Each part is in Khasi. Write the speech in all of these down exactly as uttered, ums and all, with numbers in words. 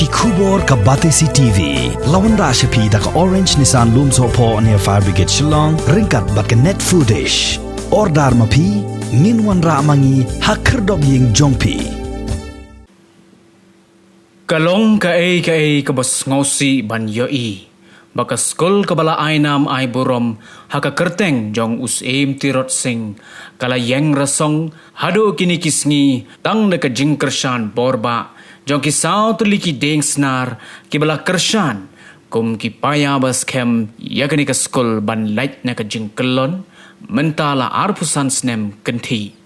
Khubor ka Batesi T V. La wanrah sha phi da ka Orange Nissan Lumsohphoh near Fire Brigade Shillong, ryngkat bad ka Net Foodish. Order ma phi, ngin wanrah ma ngi ha khyrdop ïing jong phi. Ka long kaei kaei kaba sngewsih ban ïohi ba ka skul kaba la ai nam ai burom ha ka kyrteng jong u Syiem Tirot Sing ka la ïeng rasong haduh kine ki sngi tang da ka jingkyrshan borbah jong ki saw tylli ki dieng Snar kiba la kyrshan kum ki paia ba skhem ïa kane ka skul ban lait na ka jingkyllon mynta la arphew san snem kynthih.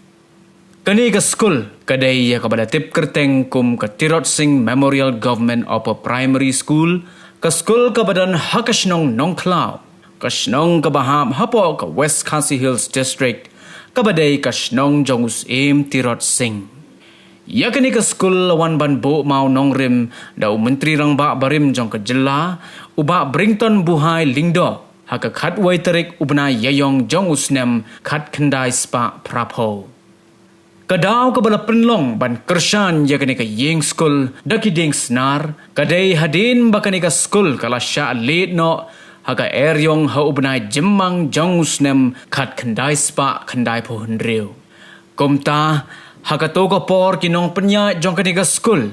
Kane ka skul ka dei ïa kaba la tip kyrteng kum ka Tirot Sing Memorial Government Upper Primary School, ka skul kaba don ha ka shnong Nongkhlaw, ka shnong kaba hap hapoh ka West Khasi Hills District, kaba dei ka shnong jong u Syiem Tirot Sing. Ïa kane ka skul la wan ban buh mawnongrim da u Myntri Rangbah barim jong ka jylla, u Bah Bryngton Buhai Lyngdoh, ha ka khatwei tarik u bnai Ïaïong jong u snem khatkhyndai spah phraphew. Ka daw kaba la pynlong ban kyrshan ïa kane ka ïing skul da ki dieng Snar ka dei hadien ba kane ka skul ka la shah leit noh ha ka eriong ha u bnai Jymmang jong u snem khatkhyndai spah khyndaiphew hynriew. Kumta, ha kato ka por ki nongpynïaid jong kane ka skul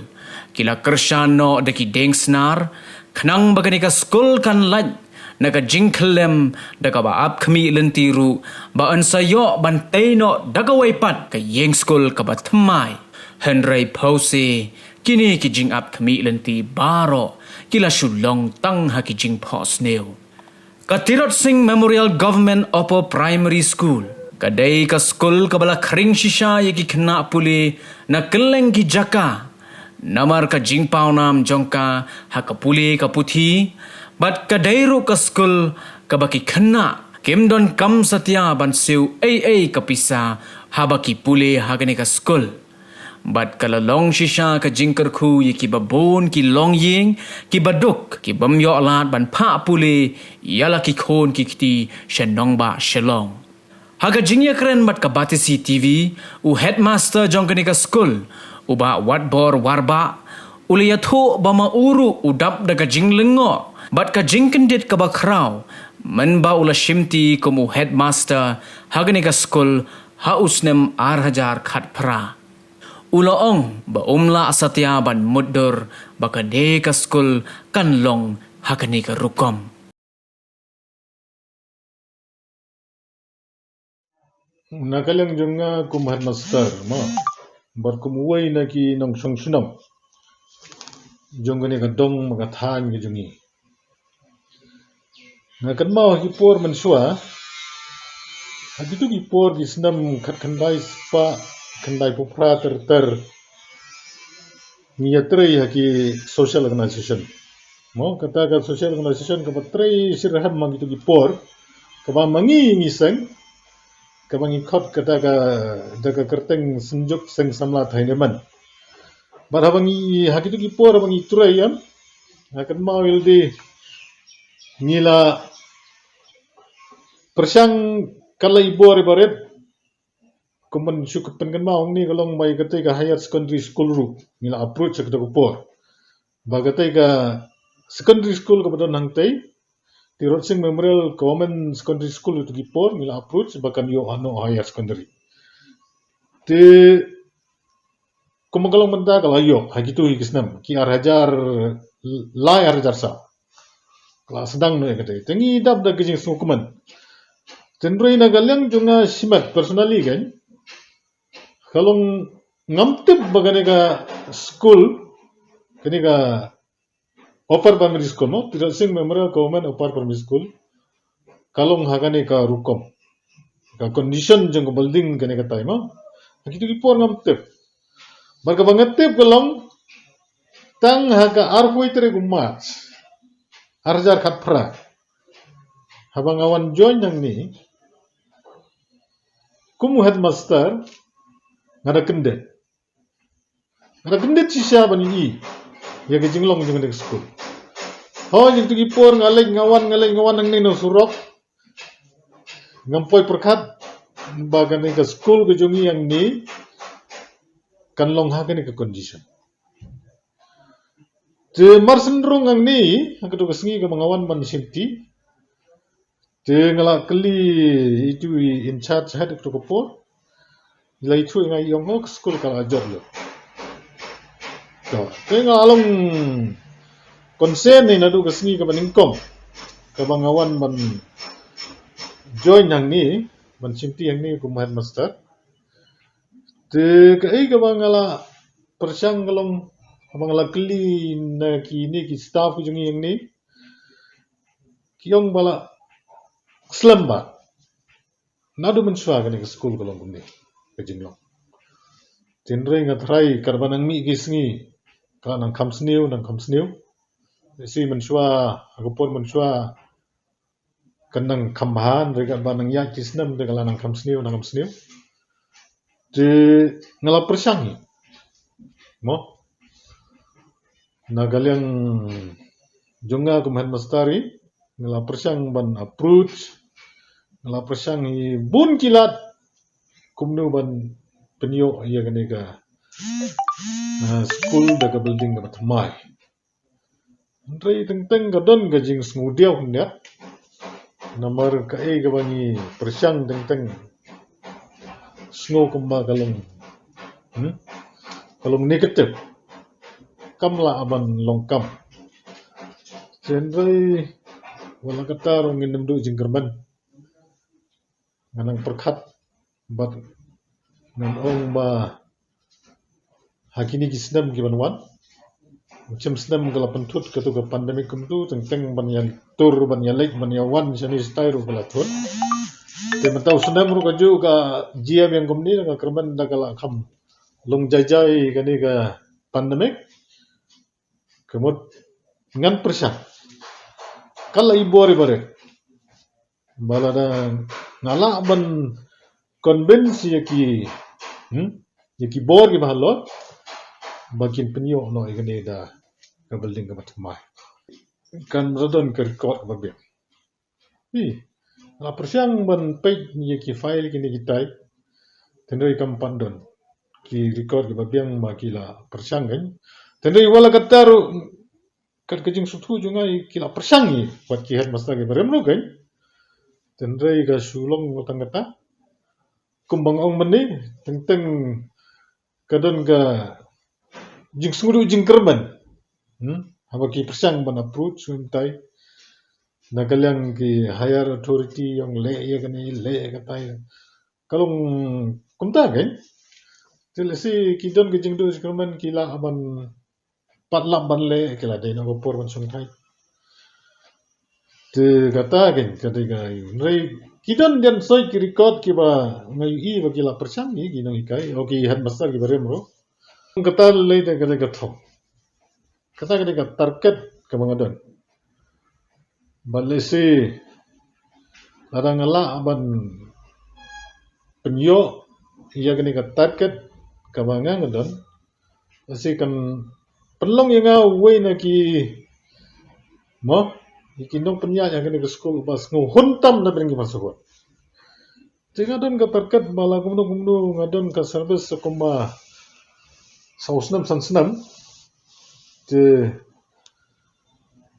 ki la kyrshan noh da ki dieng Snar khnang ba kane ka skul kan lait na ka jingkhyllem da kaba ap khmih lynti ruh ba yn sa ïoh ban tei noh da kawei pat ka ïing skul kaba thymmai. Hynrei phewse kine ki jingap khmih lynti baroh ki la shu long tang ha ki jingphohsniew. Ka Tirot Sing Memorial Government Upper Primary School ka dei ka skul kaba la khring shisha ïa ki khynnah pule na kylleng ki jaka namar ka jingpawnam jong ka ha ka pule ka puthi, bad ka dei ruh ka skul kaba ki khynnah kim don kam satia ban siew ei ei ka pisa haba ki pule ha kane ka skul. Bad ka la long shisha ka jingkyrkhu ïa kiba bun ki longïing kiba duk ki bym ïoh lad ban phah pule ïa la ki khun ki kti sha nongbah Shillong. Ha ka jingïakren bad ka Batesi T V, u headmaster jong kane ka skul, u Bah Watbor Warbah, u la ïathuh ba ma u ruh u dap da ka jinglyngngoh bad ka jingkyndit kaba khraw mynba u la shimti kum u headmaster ha kane ka skul ha u snem ar hajar khatphra. U la ong ba um lah satia ban mutdur ba kane ka skul kan long ha kane ka rukom. Na ka liang jong nga kum headmaster, mo, bad kum uwei na ki nongshong shnong jong kane ka dong ma ka thaiñ ka jong ngi. Nga kynmaw ha ki por mynshuwa, ha kitu ki por ki snem khatkhyndai spah khyndaiphew phra ter ter, ngi ïatrei ha ki social organization. Mo, kata ka social organization kaba trei shitrhem ha kitu ki por, kaba ma ngi ngi seng, kaba ngi khot kata ka, da ka kyrteng Synjuk Seng Samla Thainemen. Bad haba ngi, ha kitu ki por haba ngi trei em, nga kynmaw ïa lade ngi la pyrshang kat la i bor i barit, kum ban shu pynkynmaw hangne ka long ba ïa katei ka higher secondary school ruh ngi la approach ha kata ka por. Ba katei ka secondary school kaba don hangtei, Tirot Sing Memorial Government Secondary School, ïa tu ki por ngi la approach ba kan ïoh hano higher secondary. Te kumba ka long mynta ka la ïoh ha kitu hi ki snem, ki ar hajar lai, ar hajar saw. Ka la sdang noh ïa katei. Te ngi dap da ka jingsngewkmen. Tynroi na ka liang jong nga shimet personally kan, ka long ngam tip ba kane ka school, kane ka Upper Primary School, mo, Tirot Sing Memorial Government Upper Primary School, ka long ha kane ka rukom. Ka condition jong ka building kane ka time, mo. Ha kitu ki por ngam tip. Bad kaba nga tip ka long tang ha ka arphew tarik u March, ar hajar khatphra, haba nga wan join hangne kum u headmaster, nga da kyndit. Nga da kyndit shisha ban ïohi ïa ka jinglong jong kane ka skul. Hooid, ha kitu ki por nga leit nga wan, nga leit nga wan hangne na surok, ngam poi pyrkhat ba kane ka skul ka jong ngi hangne kan long ha kane ka condition. Te mar shen rung hangne, ha katu ka sngi kaba nga wan ban shim ti. Te nga la kylli itu i in charge ha katu ka por. I la ïathuh ïa nga, i ong, oh, ka skul ka la jop lut. To, te nga la long concern ne naduh ka sngi kaba nyngkong kaba nga wan ban join hangne, ban shim ti hangne kum headmaster. Te kaei kaba nga la pyrshang ka long, kaba nga la kylli na kine ki staff ki jong ngi hangne, ki ong ba la slem bha. Naduh mynshuwa kane ka skul ka long kumne ka jinglong. Hynrei nga tharai katba nang mih ki sngi ka la nang kham sniew, nang kham sniew. Lehse mynshuwa, ha ka por mynshuwa ka nang kham bha, hynrei katba nang ïaid ki snem te ka la nang kham sniew, nang kham sniew. Te nga la pyrshang hi, mo, na ka liang jong nga kum headmaster hi, nga la pyrshang ban approach, nga la pyrshang hi bun ki lad kumno ban pynïoh ïa kane ka, ah, skul da ka building kaba thymmai. Hynrei teng teng ka don ka jingsngewdiaw khyndiat. Namar kaei kaba ngi pyrshang teng teng sngew kumba ka long, hmm, ka long negative. Kam lah ban long kam. Hynrei wat la katta ruh ngin ym duh jingkyrmen. Nga nang pyrkhat bad ngan ong ba ha kine ki snem ki ban wan, u chem snem ka la pynthut katu ka pandemic kumtu, teng teng ban ïatur, ban ïaleit, ban ïawan shane shatai ruh ka la thut. Te mynta u snem ruh ka ju ka jia biang kumne, nga kyrmen da ka la kham long jai jai kane ka pandemic. Ka mut ngan pyrshang, ka la i bor i barit. Ba lada nga lah ban convince ïa ki, hmm, ïa ki bor kiba halor ba kin pynïoh noh ïa kane da ka building kaba thymmai, kan sa don ka record kaba biang. Hi, la pyrshang ban peit ïa ki file kine kitai. Hynrei kam pat don ki record kiba biang ba ki la pyrshang kan. Hynrei wat la katta ruh, kat ka jingsngewthuh jong nga, ki la pyrshang hi wat ki headmaster kiba rim ruh kan. Hynrei ka shu long tang kata. Kumba nga ong mynne, teng teng ka don ka jingsngewthuh jingkyrmen. Hmm? Haba ki pyrshang ban approach ngi mynta na ka liang ki higher authority, ong leh ïa kane, leh ïa katai. Ka long kumta kan. Te lehse ki don ka jingduh jingkyrmen, ki lah ban pat lap ban leh, ki la dei na ka por ban shongthait. Te kata kan, ka dei ka ïu. Hynrei ki don dien soi ki record kiba nga ïohi ba ki la pyrshang ïa ki nonghikai, o ki headmaster kiba rim ruh. Kata lei te ka dei ka thong. Kata ka dei ka target kaba nga don. Bad lehse lada nga lah ban pynïoh ïa kane ka target kaba nga nga don, lehse kan pynlong ïa nga uwei na ki, mo, ïa ki nongpynïaid ïa kane ka skul ba sngewhun tam na pdeng ki ba sngewhun. Te nga don ka target ba la kumno kumno nga don ka service kumba saw snem san snem. Te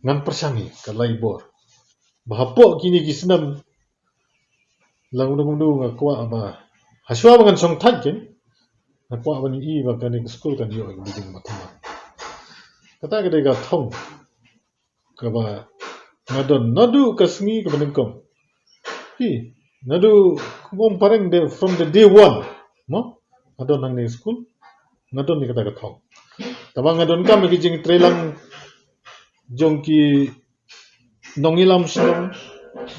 ngan pyrshang ïa ka lai bor ba hapoh kine ki snem, la kumno kumno nga kwah ba hashwa ba ngan shongthait kan, nga kwah ban ïohi ba kane ka skul kan ïoh ïa ka building ba thymmai. Kata ka dei ka thong kaba nga don naduh ka sngi kaba nyngkong. Hi, naduh kumba ong phareng de, from the day one, mo, nga don hangne skul, nga don ïa kata ka thong. Kaba nga donkam ïa ki jingtreilang jong ki nongïalam shnong,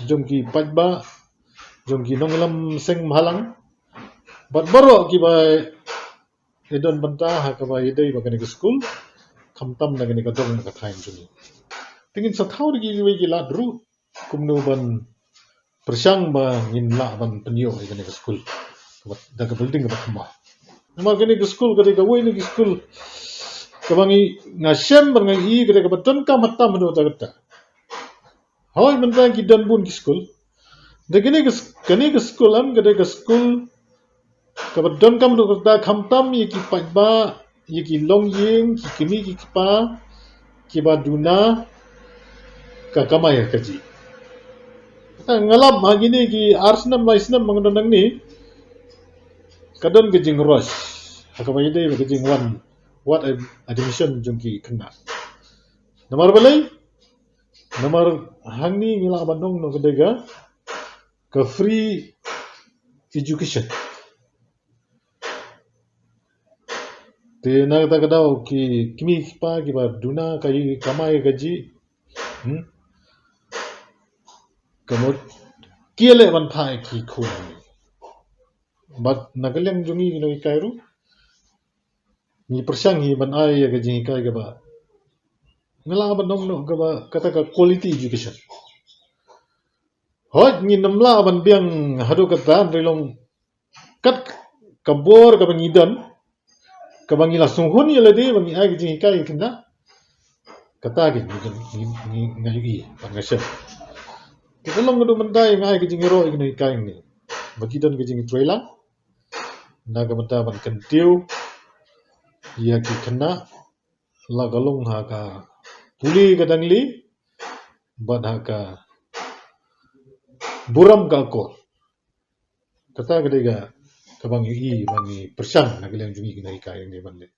jong ki paidbah, jong ki nongïalam seng bhalang, bad baroh kiba ïadon bynta ha kaba ïadei bad kane ka skul, khamtam na kane ka dong ka thaiñ jong ngi. Te ngin sa thaw da kiwei ki lad ruh kumno ban pyrshang ba ngin lah ban pynïoh ïa kane ka skul da ka building kaba thymmai. Namar kane ka skul ka dei kawei na ki skul kaba ngi, nga shem bad nga ïohi ka dei kaba donkam hatam haduh katta katta. Hooid, mynta ki don bun ki skul. Da kane ka, kane ka skul em, ka dei ka skul kaba donkam haduh katta, khamtam ïa ki paidbah, ïa ki longïing, ki kmie ki kpa, kiba duna ka kamai ka kajih. Nga lap ha kine ki ar snem lai snem ba nga don hangne, ka don ka jingrush ha kaba ïadei bad ka jingwan wad admission jong ki khynnah. Namar balei? Namar hangne ngi lah ban ong noh ka dei ka ka free education. Te na kata ka daw ki kmie ki kpa kiba duna ka kamai ka kajih, hmm, ka mut ki leh ban phah ïa ki khun. Bad na ka liang jong ngi ki nonghikai ruh, ngi pyrshang hi ban ai ïa ka jinghikai kaba, nga lah ban ong noh, kaba kata ka quality education. Hooid, ngin ym lah ban biang haduh katta, hynrei long kat ka bor kaba ngi don, kaba ngi la sngewhun ïa lade ba ngi ai ka jinghikai ïa ki khynnah, kata ka ngi, ngi, ngi, nga ïohi bad nga shem. Kata long haduh mynta nga ai ka jingïaroh ïa ki nonghikai hangne ba ki don ka jingïatreilang na ka bynta ban kyntiew ïa ki khynnah, la ka long ha ka pule ka dang lieh bad ha ka burom ka akor. Kata ka dei ka, kaba ngi ïohi, ba ngi pyrshang na ka liang jong ngi ki nonghikai hangne ban leh.